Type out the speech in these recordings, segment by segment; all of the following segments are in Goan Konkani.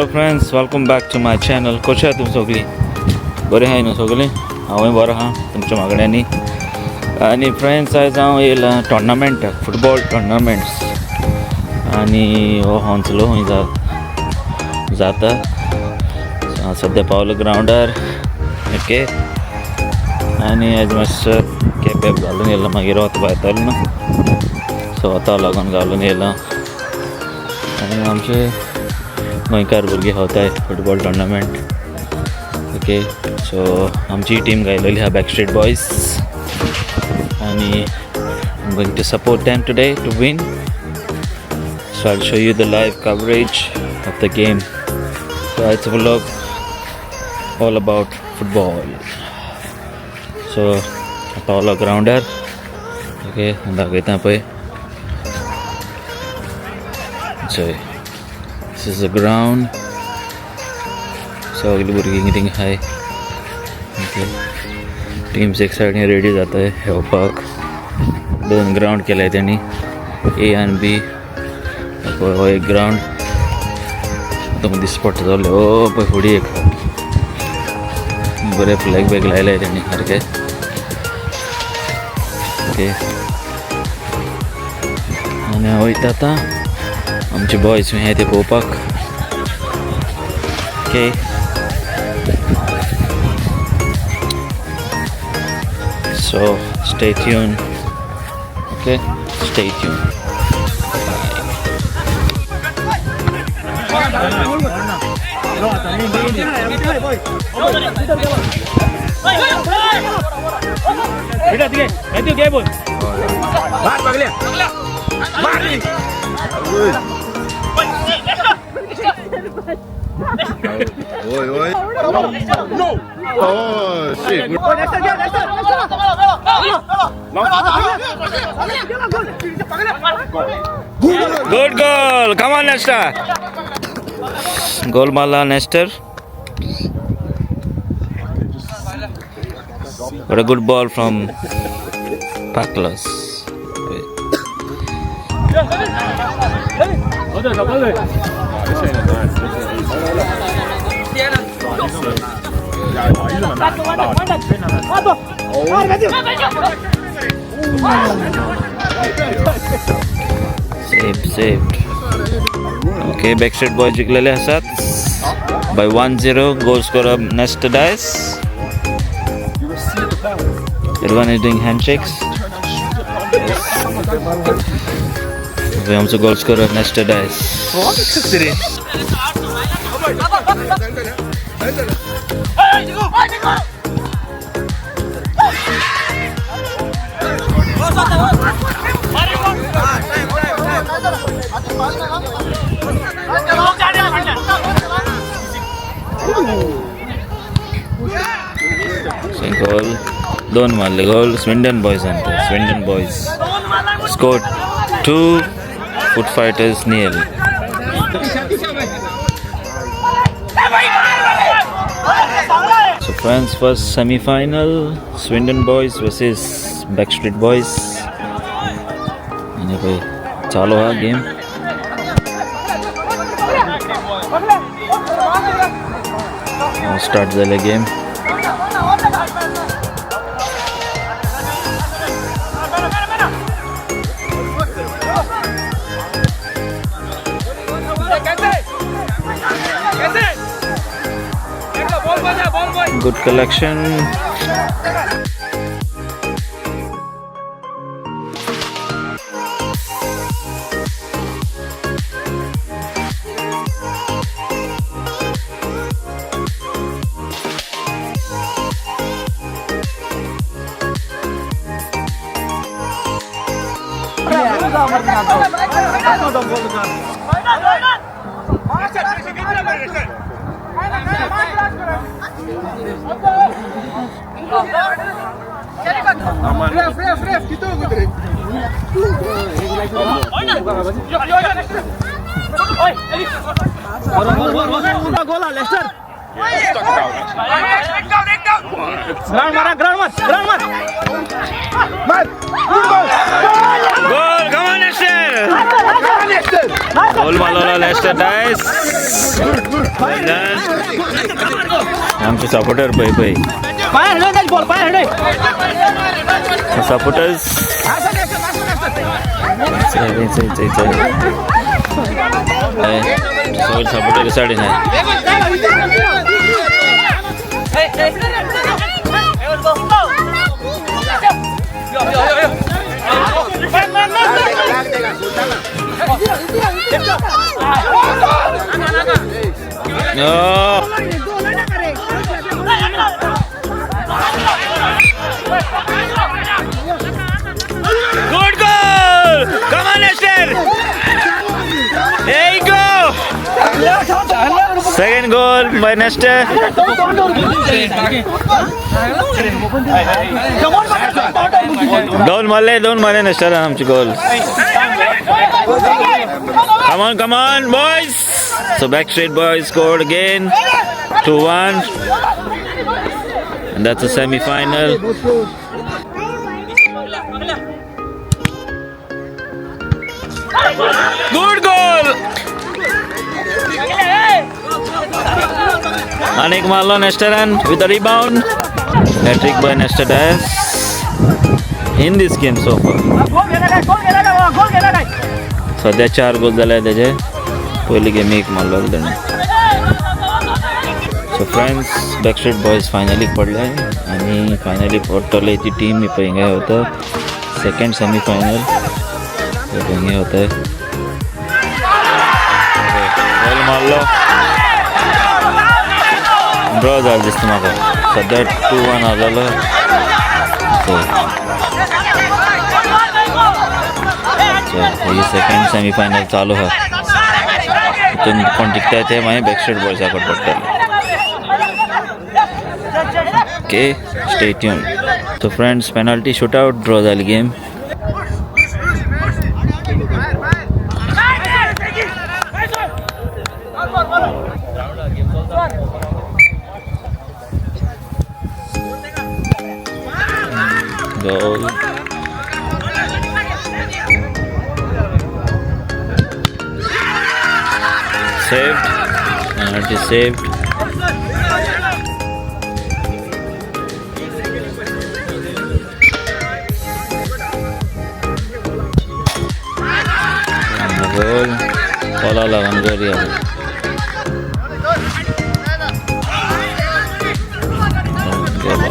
Hello friends, welcome back to my channel. कशें आहा तुमी सगळीं? बरें आहाय न्हू सगळीं? हांवूय बरो आहा तुमच्या मागण्यांनी. आनी फ्रेंड्स, आयज हांव येयला टोर्नामेंटाक, फुटबॉल टोर्नामेंट्स. आनी हो होंचलो खंय जाता. हांव सद्या पावलो ग्रावंडार. ओके, आनी आयज मातसो कॅप बॅप घालून येयला, मागीर वत भायतालो न्हू, सो वता लागून घालून येयला. आनी आमचे गोंयकार भुरगे खेळताय फुटबॉल टोर्नामेंट. ओके, सो आमची टीम गायलेली आहा बॅकस्ट्रीट बॉयज, आनी I'm going to support them today to win. So I'll show you the live coverage of the game. So it's a vlog all about football. So पावलो ग्रावंडार. ओके, दाखयता पळय. So this is the ground. सगळीं भुरगीं थिंग आहाय. ओके, टिम्स एक सायडीन रेडी जाताय खेळपाक. दोन ग्रावंड केलाय तेणी, ए आनी बी. पळय हो एक ग्रावंड तुमकां दिसपी पडटा जाल्यार. हो पळय फुडें एक बरें फ्लॅग बॅग लायलाय तेणी सारकें. ओके, आनी हांव वयता आतां आमचे बॉयज खंय ते पळोवपाक. Okay, so stay tuned. Okay, stay tuned. Oi, oi. No! Oh, shit. Good goal. Come on, Nestor. Goal mala, Nestor. What a good ball from Paklas. Saved, saved. Okay, Backstreet Boys जिंकलेले आसात by 1-0. Goal scorer Nestor Dice. Everyone is doing handshakes. Okay, आमचो goal scorer Nestor Dice. Goal दोन मारले गोल स्विंडन बॉयज ते. Swindon boys score 2, foot fighters nil. So friends, first semi-final, Swindon Boys versus Backstreet Boys. आणि पळय चालू हा गेम. स्टार्ट जाले game. Good collection. Ground, ground, ground. Goal! Come on, Lester. गोल मारलो लेस्टर. नायस. आमचे सपोर्टर पळय पळय सपोर्टर्स. सपोर्टर साडे नाही. No. Good goal! Come on, Lester! There you go! Second goal by Nestor. दोन मारले, दोन मारले नेस्टर आमचे गोल. Come on, come on, boys! So Backstreet Boys scored again, 2-1, and that's a semi-final. Good goal! Anik Marlon Nestaran with the rebound. Hat-trick by Nestor Dias in this game so far. सध्या 4 गोल झाले त्याचे. पयली गेमी एक मारलो ताणें. सो फ्रेंड्स, बॅकस्ट्रीट बॉयज फायनलीक पडले आनी फायनली पडटले ती टीम ही पळय हिंगा वता. सेकंड सेमी फायनल हिंगा वता. गोल मारलो, ड्रॉ जालो दिसता म्हाका. सध्या 2-1 आलेलो. सो ही सेकंड सेमीफायनल चालू आहा. हितून कोण जिखता ते मागीर बॅकस्ट्रीट बॉयजा कडेन पडटले. Okay, stay tune. So friends, penalty shoot out, draw जाली game. Goal. Saved. Penalty saved. And the goal. Bola लागून गोल गेलो. गेलो.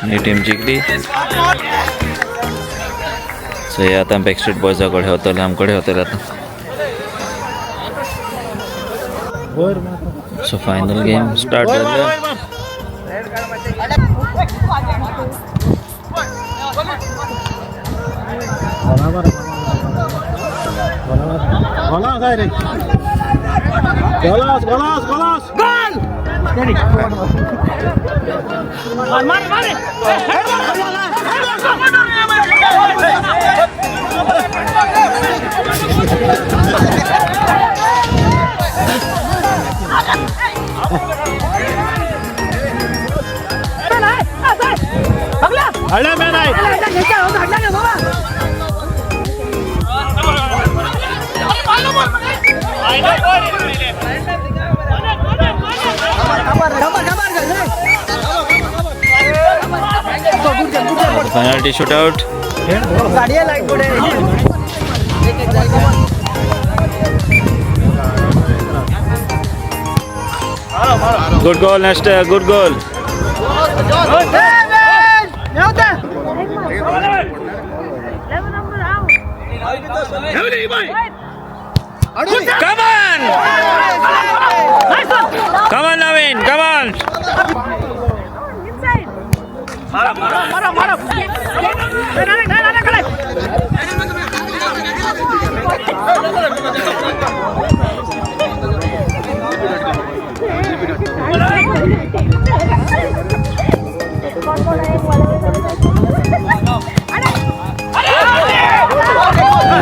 ही टीम जिंकली. सो हे आतां बॅकस्ट्रीट बॉयजा कडेन वतले, आम कडेन वतले आतां. सो फायनल गेम स्टार्ट जाले. Penalty shootout. Good goal, Nestor. Good goal. Come on! Come on, Naveen. Come on.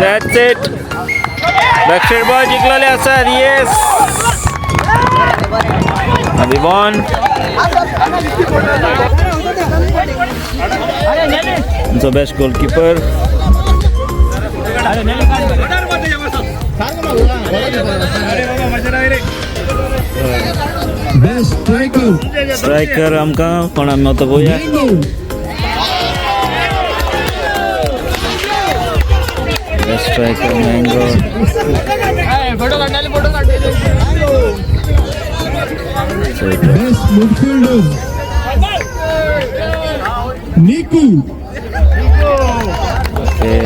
That's it. Backstreet Boy जिंकलेले आसात. Yes. Vivon. आमचो best goalkeeper. Best striker. Striker आमकां कोण आमी आतां पळोवया. Mango. Best striker Mango. Best midfielder. Niku. Okay.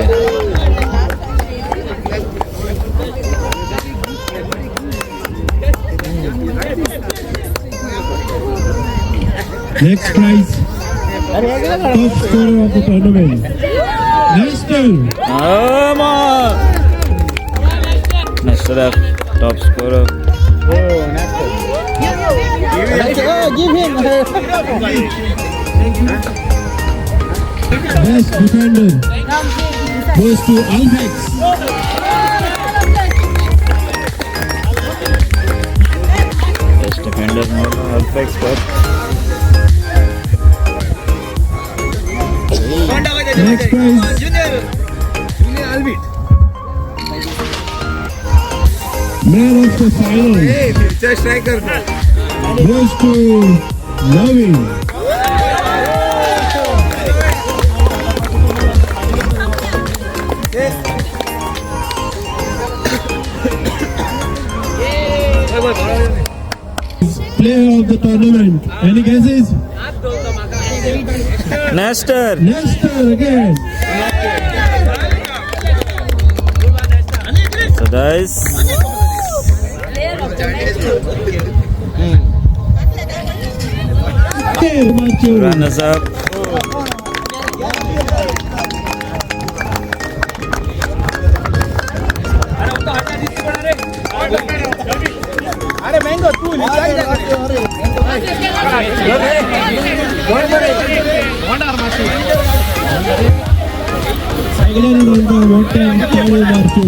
Next prize. Top scorer of the tournament. Nestor. Come on. Nestor top scorer. Give him. Best defender goes to Alfex. Best defender Alfex per. Next prize. Man of the final goes to Navin. Player of the tournament. Any guesses? Nestor. Nestor again. So guys, Okay, Machu. Runners up. अरे मँगो तू. सगळ्यांनी म्हणतो मोठ्यान टाळी मारतो.